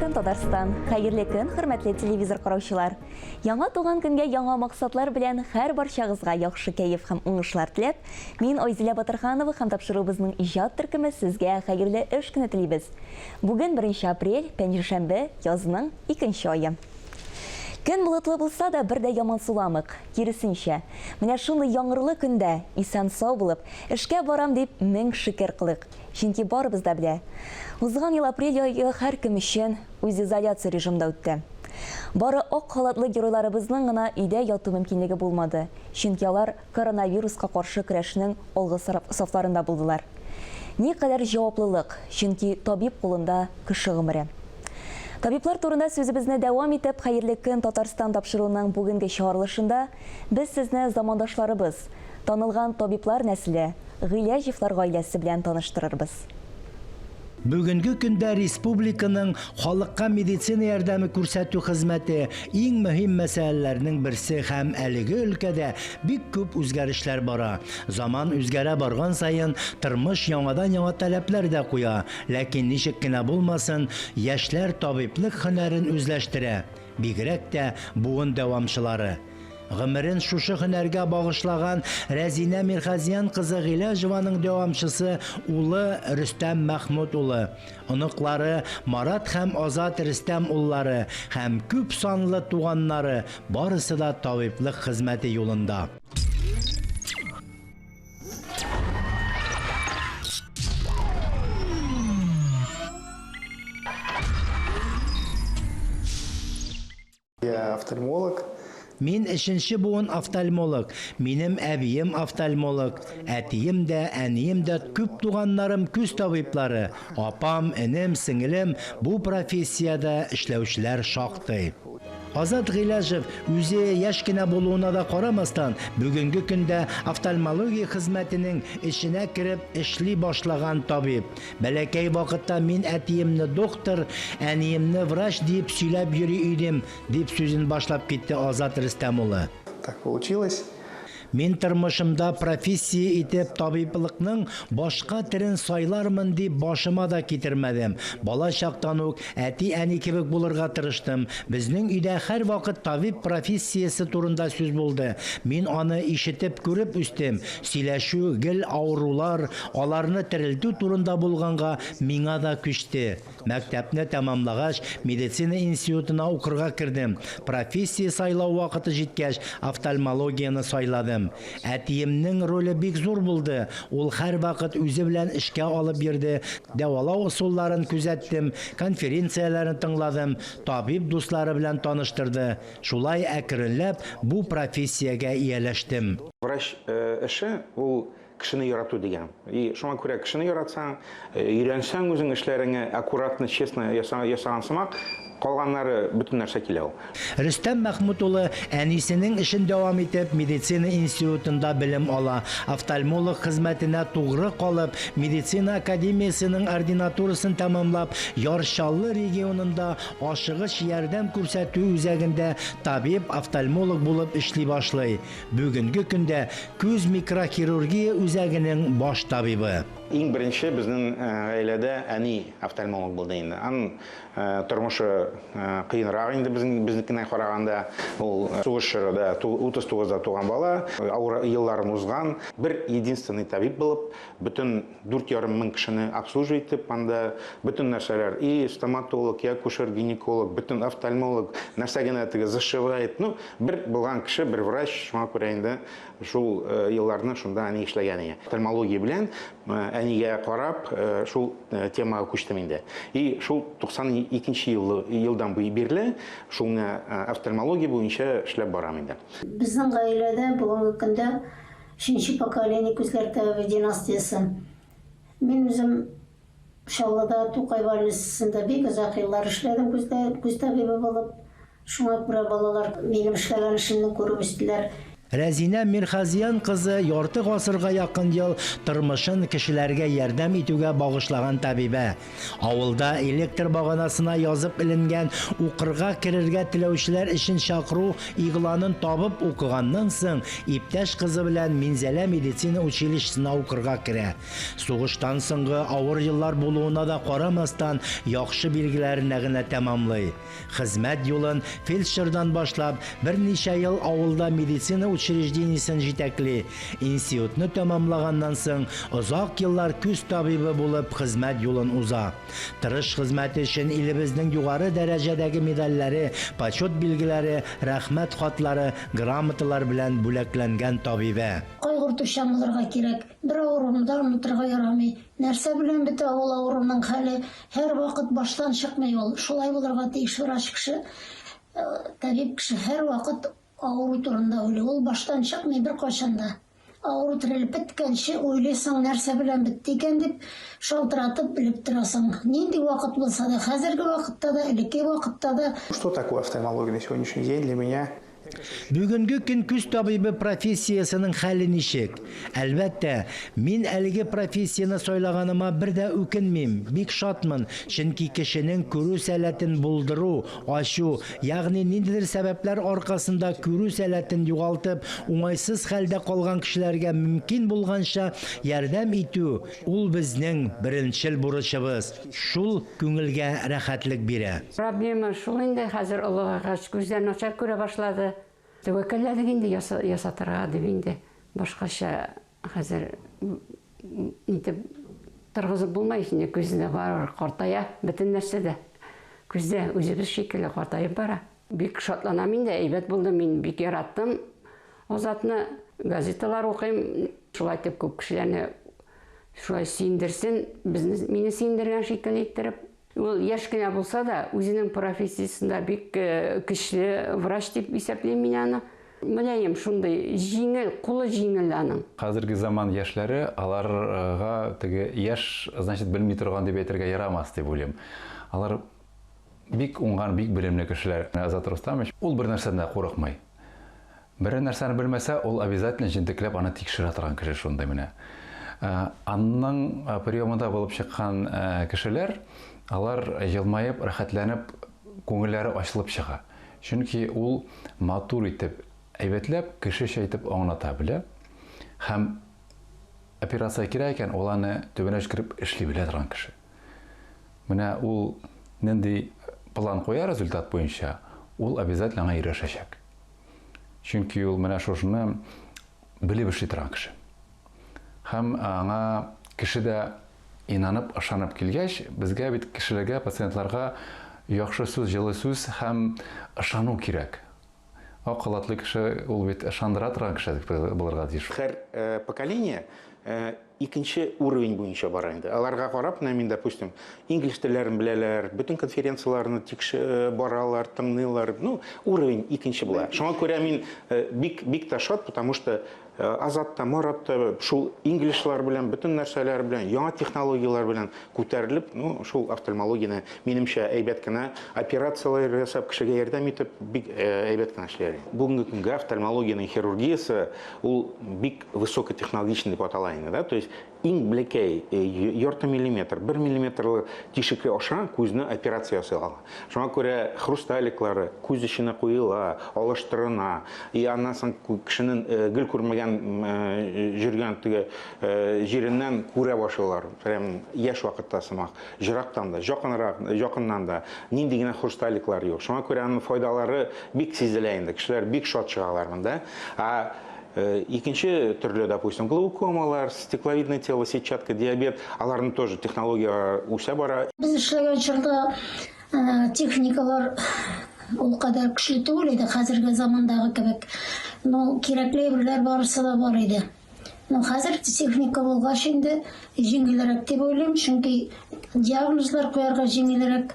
көн, Татарстан! Хәерле көн, хөрмәтле телевизор караучылар! Яңа туган көнгә яңа максатлар белән һәр барчагызга яхшы кәеф һәм уңышлар теләп, мин Айзилә Батырханова һәм тапшыруыбызның иҗат төркеме сезгә хәерле эш көне телибез. Бүген беренче апрель, пәнҗешәмбе, язның икенче ае. Көн болытлы булса да, бер дә ямансуламыйк. Киресенчә, менә шундый яңгырлы көндә исән-сау булып, эшкә барам дип мең шөкер кылыйк. Чөнки барыбыз да белә, узган ел апрель ае һәркем өчен үзизоляция режимында үтте. Бары ак халатлы геройларыбызның гына өйдә яту мөмкинлеге булмады, чөнки алар коронавируска каршы көрәшнең алгы сафларында булдылар. Никадәр җаваплылык, чөнки табиб кулында кеше гомере. Табиблар турында сүзебезне дәвам итеп, Хәерле көн, Татарстан тапшыруының бүгенге чыгарылышында без сезне замандашларыбыз, танылган табиблар нәселе, Гыйләҗевлар гаиләсе белән таныштырырбыз. Бүгенге көндә республиканың халыкка медицина ярдәме күрсәтү хезмәте иң мөһим мәсьәләләрнең берсе һәм әлеге өлкәдә бик күп үзгәрешләр бара. Заман үзгәрә барган саен тормыш яңадан-яңа таләпләр дә куя. Ләкин ничек кенә булмасын, яшьләр табиблык һөнәрен үзләштерә, бигрәк тә буын дәвамчылары. Гомерен шушы һөнәргә багышлаган Рәзинә Мирхазиян кызы Гыйләҗеваның дәвамчысы улы Рөстәм Мәхмүт улы, оныклары Марат һәм Азат Рөстәм уллары һәм күп санлы туганнары барысы да табиблык хезмәте юлында. Я офтальмолог. Мин өченче буын офтальмолог. Минем әбием офтальмолог. Әтием дә, әнием дә, күп туганнарым күз табиблары. Апам, энем, сеңелем бу профессиядә эшләүчеләр шактый. Азат Гыйләҗев үзе яшь кенә булуына да карамастан, бүгенге көндә офтальмология хезмәтенең эченә кереп эшли башлаган табиб. Бәләкәй вакытта мин әтиемне доктор, әниемне врач диеп сөйләп йөри идем, дип сүзен башлап китте Азат Рөстәм улы. Так получилось. Мин тормышымда профессия итеп табиблыкның башка төрен сайлармын дип башыма да китермәдем. Бала чактан ук әти-әни кебек булырга тырыштым. Безнең өйдә һәрвакыт табиб профессиясе турында сүз булды. Мин аны ишетеп, күреп үстем. Сөйләшү гел авырулар, аларны терелтү турында булганга, миңа да күчте. Мәктәпне тәмамлагач, медицина институтына укырга кердем. Профессия сайлау вакыты җиткәч, офтальмологияне сайладым. Әтиемнең роле бик зур булды, ул һәрвакыт үзе белән эшкә алып йөрде, дәвалау ысулларын күзәттем, конференцияләрне тыңладым, табиб дуслары белән таныштырды. Шулай әкренләп бу профессиягә ияләштем. Врач эше ул кешене ярату дигән. И шуңа күрә кешене яратсаң, өйрәнсәң үзең эшләреңә, аккуратно, честно ясаган сымак, калганнары бөтен нәрсә килә ул. Рөстәм Мәхмүт улы әнисенең эшен дәвам итеп, медицина институтында белем ала, офтальмолог хезмәтенә тугры калып, медицина академиясенең ординатурасын тәмамлап, Яр Чаллы регионында Ашыгыч ярдәм күрсәтү үзәгендә табиб-офтальмолог булып эшли башлый. Бүгенге көндә күз микрохирургия үзәгенең баш табибы. Иң беренче безнең гаиләдә әни офтальмолог булды инде. Аның тормышы кыенрак инде безнең безнекенә караганда. Ул сугыш чоры да, 39-да туган бала, авыр елларын узган. Бер единственный табиб булып, бөтен 4,5 мең кешене обслуживать итеп, анда бөтен нәрсәләр, и стоматолог, и акушер-гинеколог, бөтен офтальмолог, нәрсә генә теге зашивает. Ну, бер булган кеше, бер врач, шуңа күрә инде шул э, елларны шунда әни эшләгән иде. Офтальмология белән э, әнигә карап, э, шул темага күчтем инде. И шул 92 ел, елдан бирле шул менә офтальмология буенча эшләп барам инде. Безнең гаиләдә бүгенге көндә Өченче поколение күзләр табибы династиясе. Мин үзем Чаллыда Тукай больницасында бик озак еллар эшләдем күздә, күз табибы булып. Шуңа күрә балалар минем эшләгән эшемне күреп үстеләр. Рәзинә Мирхазиян кызы ярты гасырга якын ел тормышын кешеләргә ярдәм итүгә багышлаган табибә. Авылда электр баганасына язып эленгән укырга керергә теләүчеләр өчен чакыру игъланын табып укыганнан соң, иптәш кызы белән Минзәлә медицина училищесына укырга керә. Сугыштан соңгы авыр еллар булуына да карамастан, яхшы билгеләренә генә тәмамлый. Хезмәт юлын фельдшердан башлап, берничә ел авылда медицина учреждениесен җитәкли. Институтны тәмамлаганнан соң, озак еллар күз табибы булып хезмәт юлын уза. Тырыш хезмәте өчен илебезнең югары дәрәҗәдәге медальләре, почет билгеләре, рәхмәт хатлары, грамоталар белән бүләкләнгән табибә. Кайгыртучан булырга кирәк. Бер авыруны да онытырга ярамый. Нәрсә белән бетә ул авыруның хәле, һәрвакыт баштан чыкмый ул. Шулай булырга тиеш врач кеше, табиб кеше һәрвакыт авыру турында уйлый. Ул баштан чыкмый беркайчан да. Авыру терелеп беткәнче уйлыйсың, нәрсә белән бетте икән дип, шалтыратып белеп торасың. Нинди вакыт булса да, хәзерге вакытта да, элекке вакытта да. Что такое офтальмология на сегодняшний день для меня? Бүгенге көн күз табибы профессиясенең хәле ничек? Әлбәттә, мин әлеге профессияне сайлаганыма бер дә үкенмим, бик шатмын, чөнки кешенең күрү сәләтен булдыру, ачу, ягъни ниндидер сәбәпләр аркасында күрү сәләтен югалтып, уңайсыз хәлдә калган кешеләргә мөмкин булганча ярдәм итү, ул безнең беренчел бурычыбыз. Шул күңелгә рәхәтлек бирә. Проблема шул инде, хәзер олыгайгач күзләр начар күрә башлады. Тәвәккәлләдек инде ясатырга дип инде. Башкача хәзер нитеп торгызып булмый инде, күз дә барыбер картая, бөтен нәрсә дә. Күз дә үзебез шикелле картаеп бара. Бик шатланам инде, әйбәт булды, мин бик яраттым Азатны. Газеталар укыйм, шулай итеп күп кешеләрне шулай сөендерсен, безне, мине сөендергән шикелле иттереп. Ул яшь кенә булса да, үзенең профессиясендә бик көчле врач дип исәплим мин аны. Мөлаем шундый, җиңел, кулы җиңел аның. Хәзерге заман яшьләре, аларга теге яшь, значит, белми торган дип әйтергә ярамас дип уйлыйм. Алар бик уңган, бик белемле кешеләр. Азат Рустамович, ул бер нәрсәдән дә курыкмый. Берәр нәрсәне белмәсә, ул обязательно җентекләп аны тикшерә торган кеше шундый менә. Аның приемында булып чыккан кешеләр, алар елмаеп, рәхәтләнеп, күңелләре ачылып чыга. Чөнки ул матур итеп, әйбәтләп, кешечә итеп аңлата белә. Һәм операция кирәк икән, ул аны төбенә җиткереп эшли белә торган кеше. Менә ул нинди план куя результат буенча, ул обязательно аңа ирешәчәк. Чөнки ул менә шушыны белеп эшли торган кеше. Һәм аңа кеше дә инанып, ышанып килгәч, безгә бит кешеләргә, пациентларга яхшы сүз, җылы сүз һәм ышану кирәк. Ак халатлы кеше ул бит ышандыра торган кеше булырга тиеш. Һәр поколение икенче уровень буенча бара инде. Аларга карап, менә мин, допустим, инглиз телләрен беләләр, бөтен конференцияләрне тикше баралар, тыңлыйлар. Ну, уровень икенче була. Шуңа күрә мин бик бик тә шат, потому что Азат та, Марат та шул инглишлар белән, бөтен нәрсәләр белән, яңа технологияләр белән күтәрелеп, ну, шул офтальмологияне, минемчә, әйбәт кенә операцияләр ясап, кешегә ярдәм итеп, бик әйбәт кенә эшлиләр. Бүгенге көнгә офтальмологиянең хирургиясе ул бик высокотехнологичный дип атала инде, да, то есть иң бәләкәй ярты миллиметр, бер миллиметрлы тишекле аша күзне операция ясый ала. Шуңа күрә хрусталиклары күз эченә куела, алыштырына, и аннан соң кешенең гел күрмәгән җөргән теге җиреннән күрә башлыйлар. Прям яшь вакытта сымак, җырактан да, якынрак, якыннан да нинди генә хрусталиклар юк. Шуңа күрә аның файдалары бик сизелә инде. Кешеләр бик шат чыгалар монда. А икенче төрле, допустим, глаукомалар, стекловидное тело, сетчатка, диабет, аларның тоже технология үсә бара. Без эшләгән чорда техникалар ул кадәр көчле түгел иде, хәзерге замандагы кебек. Но кирәкле әйберләр барысы да бар иде. Но хәзер техника булгач инде җиңелрәк дип уйлыйм, чөнки диагнозлар куярга җиңелрәк,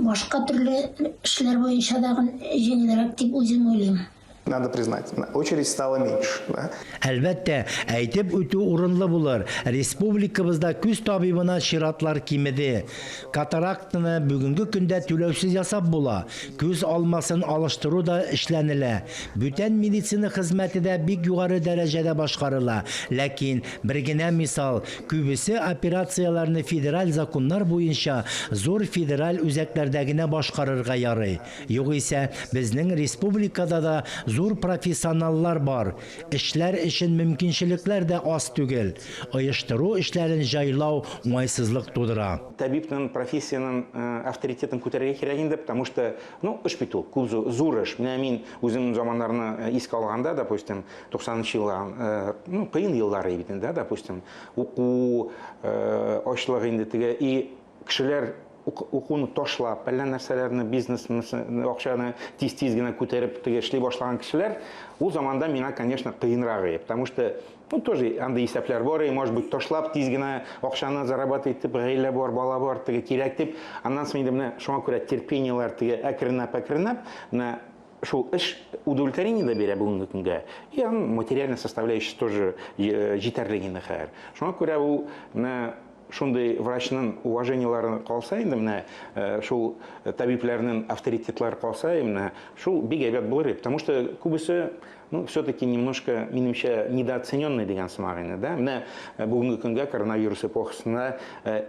башка төрле эшләр буенча да җиңелрәк дип үзем уйлыйм. Надо признать, очередь стала меньше. Да? Әлбәттә, әйтеп үтү урынлы булыр, республикабызда күз табибына чиратлар кимеде. Катарактаны бүгенге көндә түләүсез ясап була. Күз алмасын алыштыру да эшләнелә. Бүтән медицина хезмәте дә бик югары дәрәҗәдә башкарыла. Ләкин, бер генә мисал, күбесе операцияләрне федераль законнар буенча зур федераль үзәкләрдә генә башкарырга ярый. Югыйсә, безнең республикада да зур профессионаллар бар. Эшләр өчен мөмкинчелекләр дә аз түгел. Оештыру эшләрен җайлау уңайсызлык тудыра. Табибның профессиянең авторитетын күтәрергә кирәк инде, потому что, ну, эш бит ул, күп зур эш. Менә мин үземнең заманнарны искә алганда, допустим, 90 еллар, ну, кыен еллар бит инде, допустим, уку, ачлык инде теге, и кешеләр укуны ташлап, әллә нәрсәләрне, бизнес, акчаны тиз-тиз генә күтәреп теге эшли башлаган кешеләр, ул заманда миңа, конечно, кыенрак иде, потому что, ну, тоже андый исәпләр бар, и, может быть, ташлап тиз генә акчаны зарабатывать итеп, гаилә бар, бала бар, теге кирәк дип, аннан соң инде менә шуңа күрә терпениеләр теге әкренләп-әкренләп, менә шул эш удовлетворение дә бирә бүгенге көнгә, и аның материальная составляющая тоже җитәрлек инде хәзер. Шуңа күрә ул менә шундый врачның уважениелары калса инде, менә шул табибләрнең авторитетлары калса, менә шул бик әйбәт булыр иде, потому что күбесе, ну, все-таки немножко, минемчә, недооцененный дигән сымак инде, да. Менә бүгенге көнгә коронавирус эпохасында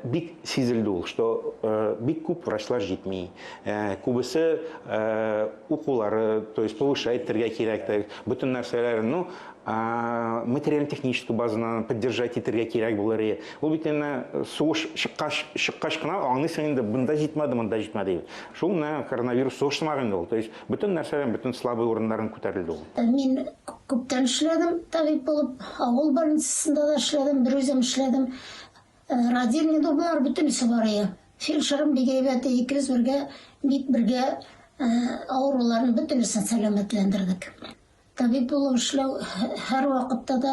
бик сизелде ул, что бик күп врачлар җитми. Күбесе укулары, то есть повышать итәргә кирәк, бөтен нәрсәләрен, ну, материально-техническую базаны поддержать итәргә кирәк булыр иде. Ул бит инде сугыш чыккач кына аңлыйсың инде, бында җитмәде, монда җитмәде дип. Шул менә коронавирус сугыш сымак инде ул. То есть бөтен нәрсәләр, бөтен слабый урыннарын күтәрелде ул. Мин күптән эшләдем табиб булып, авыл больницасында да эшләдем, бер үзем эшләдем. Родильный домлар бөтенесе бар иде. Фельдшерым бик әйбәт, икебез бергә, бик бергә авыруларны бөтенесен сәламәтләндердек. Табиб булып эшләү һәр вакытта да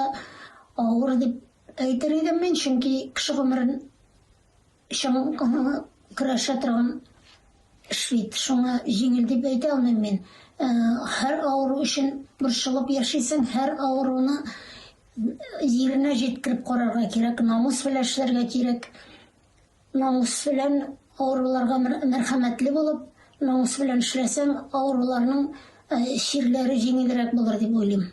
авыр дип әйтер идем мин, чөнки кеше гомерен өчен көрәшә торган эш бит. Шуңа җиңел дип әйтә алмыйм мин. Һәр авыру өчен борчылып яшисең, һәр авыруны җиренә җиткереп карарга кирәк, намус белән эшләргә кирәк. Намус белән авыруларга мәрхәмәтле булып, намус белән эшләсәң, авыруларның чирләре җиңелрәк булыр дип уйлыйм.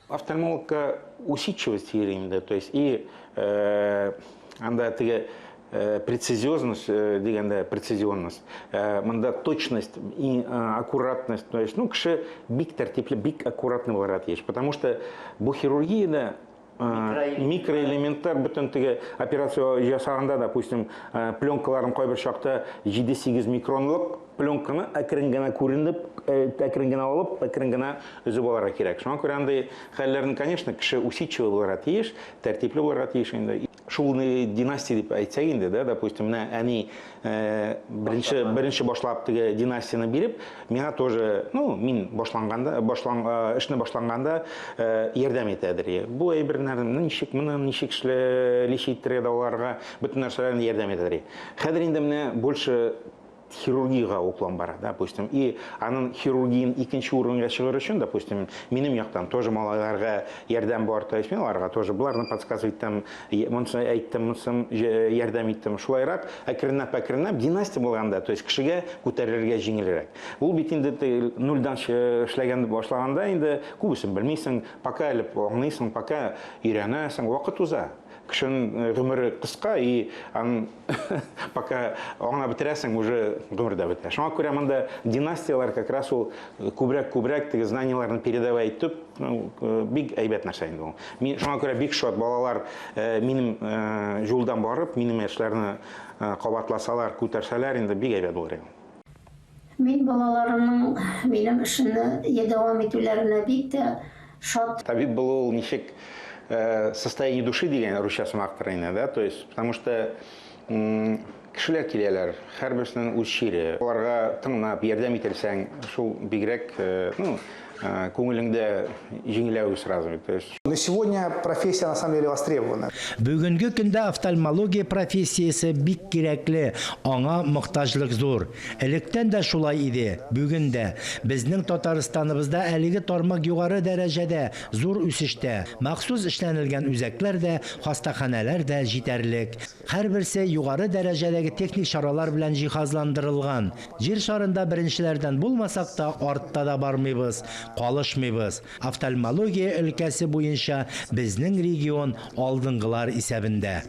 Офтальмологка усидчивость инде, то есть и анда теге прецизионность дигәндә прецизионность, монда точность и аккуратность, то есть, ну, кеше бик тәртипле, бик аккуратный булырга тиеш, потому что бу хирургиядә микроэлементлар бөтен теге операция ясаганда, допустим, пленкаларын кайбер чакта 7-8 микронлык пленканы әкрен генә күренеп, әкрен генә алып, әкрен генә өзеп алырга кирәк. Шуңа күрә андый хәлләрне, конечно, кеше усидчивый булырга тиеш, тәртипле булырга тиеш инде. Шул династия дип әйтсәк инде, да, допустим, менә әни беренче башлап теге династияне биреп, миңа тоже, ну, мин башланганда, эшне башланганда ярдәм итәдер. Бу әйберләрне ничек, моны ничек лечить итәргә дә аларга бөтен нәрсәләрне ярдәм итәдер. Хәзер инде менә больше хирургияга уклон бара, допустим, и аның хирургиян икенче урынга чыгыр өчен, допустим, минем яктан тоже малайларга ярдәм бар, то есть мин аларга тоже боларны подсказывать иттем, монысы әйттем, монысы ярдәм иттем. Шулайрак әкренләп-әкренләп династия булганда, то есть кешегә күтәрелергә җиңелрәк. Ул бит инде нульдан эшләгән башлаганда инде күбесен белмисең, пока әле аңлыйсың, пока өйрәнәсең, вакыт уза. Кешенең гомере кыска, и ан пока аңлап бетерәсең, уже гомер дә бетә. Шуңа күрә монда династияләр как раз ул күбрәк-күбрәк теге знаниеләрне передавать итеп, ну, бик әйбәт нәрсә инде ул. Мин шуңа күрә бик шат, балалар минем юлдан барып, минем эшләрне кабатласалар, күтәрсәләр, инде бик әйбәт булыр иде. Мин балаларымның минем эшемне дәвам итүләренә бик тә шат. Табиб булу ул ничек состояние души дигән русча сымактыр инде, да, то есть, потому что кешеләр киләләр, һәрберсенең үз чире. Аларга тыңлап, ярдәм ителсәң, шул бигрәк, ну, Күңелеңдә җиңеләю сразу. То есть. На сегодня профессия на самом деле востребована. Бүгенге көндә офтальмология профессиясе бик кирәкле, аңа мохтаҗлык зур. Электән дә шулай иде, бүген дә. Безнең Татарстаныбызда әлеге тармак югары дәрәҗәдә, зур үсештә. Махсус эшләнелгән үзәкләр дә, хастаханәләр дә җитәрлек. Һәрберсе югары дәрәҗәдәге техник чаралар белән җиһазландырылган. Җир шарында беренчеләрдән булмасак та, артта да бармыйбыз, калышмыйбыз. Офтальмология өлкәсе буенча безнең регион алдынгылар исәбендә.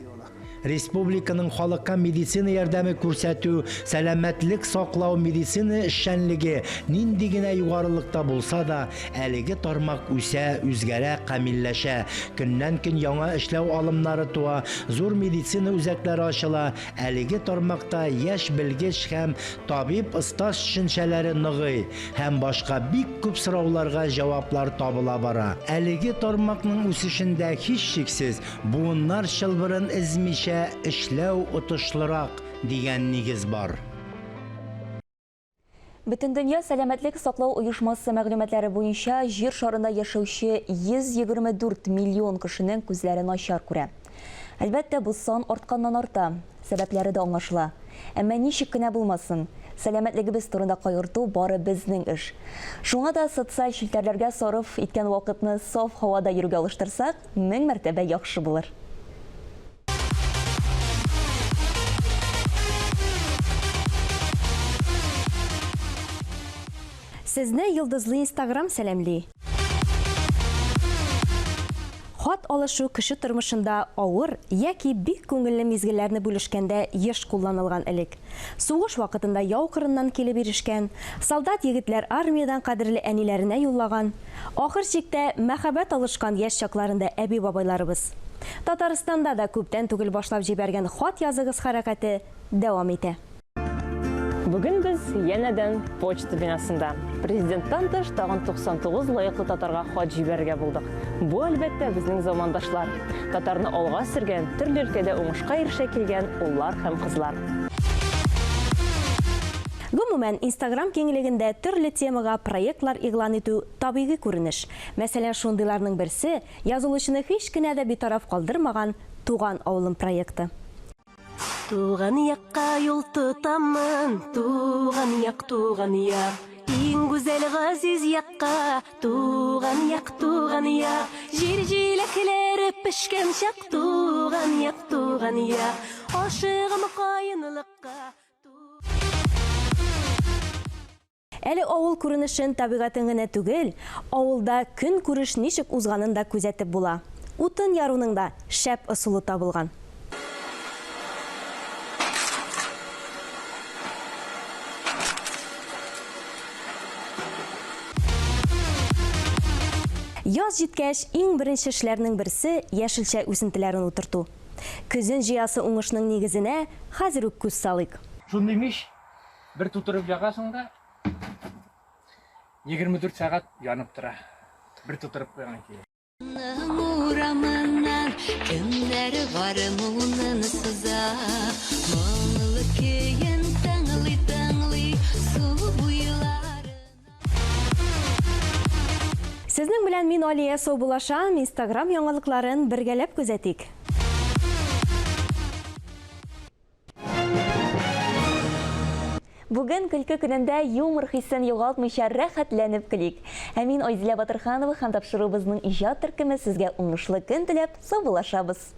Республиканың халыкка медицина ярдәме күрсәтү, сәламәтлек саклау, медицина эшчәнлеге нинди генә югарылыкта булса да, әлеге тармак үсә, үзгәрә, камилләшә. Көннән-көн яңа эшләү алымнары туа, зур медицина үзәкләре ачыла, әлеге тармакта яшь белгеч һәм табиб-остаз төшенчәләре ныгый һәм башка бик күп сорауларга җаваплар табыла бара. Әлеге тармакның үсешендә, һичшиксез, буыннар чылбырын эзмичә эшләү отышлырак, дигән нигез бар. Бөтендөнья сәламәтлек саклау оешмасы мәгълүматлары буенча, Җир шарында яшәүче 124 миллион кешенең күзләре начар күрә. Әлбәттә, бу сан артканнан-арта. Сәбәпләре дә аңлашыла. Әмма ничек кенә булмасын, сәламәтлегебез турында кайгырту бары безнең эш. Шуңа да социаль челтәрләргә сарыф иткән вакытны саф һавада йөрүгә алыштырсак, 1000 мәртәбә яхшы булыр. Сезне йолдызлы Инстаграм сәламли. Хат алышу кеше тормышында авыр яки бик күңелле мизгелләрне бүлешкәндә еш кулланылган элек. Сугыш вакытында яу кырыннан килеп ирешкән, солдат егетләр армиядән кадерле әниләренә юллаган, Ахыр чиктә, мәхәббәт алышкан яшь чакларында әби-бабайларыбыз. Татарстанда да күптән түгел башлап җибәргән Хат языгыз хәрәкәте дәвам итә. Бүген без янәдән почта бинасында. Президенттан тыш тагын 99 лаеклы татарга хат җибәрергә булдык. Бу, әлбәттә, безнең замандашлар. Татарны алга сөргән, төрле өлкәдә уңышка ирешә килгән уллар һәм кызлар. Гомумән, Инстаграм киңлегендә төрле темага проектлар игълан итү табигый күренеш. Мәсәлән, шундыйларның берсе, язылучыны һич кенә дә битараф калдырмаган Туган авылым проекты. Туган якка юл тотамын, туган як, туган як. Иң гүзәл газиз якка, туган як, туган як. Җир җиләкләре пешкән чак, туган як, туган як. Ашыгам каенлыкка. Әле авыл күренешен, табигатен генә түгел, авылда көнкүреш ничек узганын да күзәтеп була. Утын яруның да шәп ысулы табылган. Яз җиткәч, иң беренче эшләрнең берсе, яшелчә үсентеләрен утырту. Көзен җыясы уңышның нигезенә хәзер үк күз салыйк. Шундый мич, бер тутырып ягасың да, 24 сәгать янып тора. Бер тутырып куйган көе. Урамыннан кемнәр гармунын сыза, Моңлы көен тыңлый-тыңлый су буйларын. Сезнең белән мин Алия саубуллашам, Инстаграм яңалыкларын бергәләп күзәтик. Бүген көлке көнендә юмор хисен югалтмыйча рәхәтләнеп көлик. Ә мин Айзилә Батырханова һәм тапшыруыбызның иҗат төркеме сезгә уңышлы көн теләп саубуллашабыз.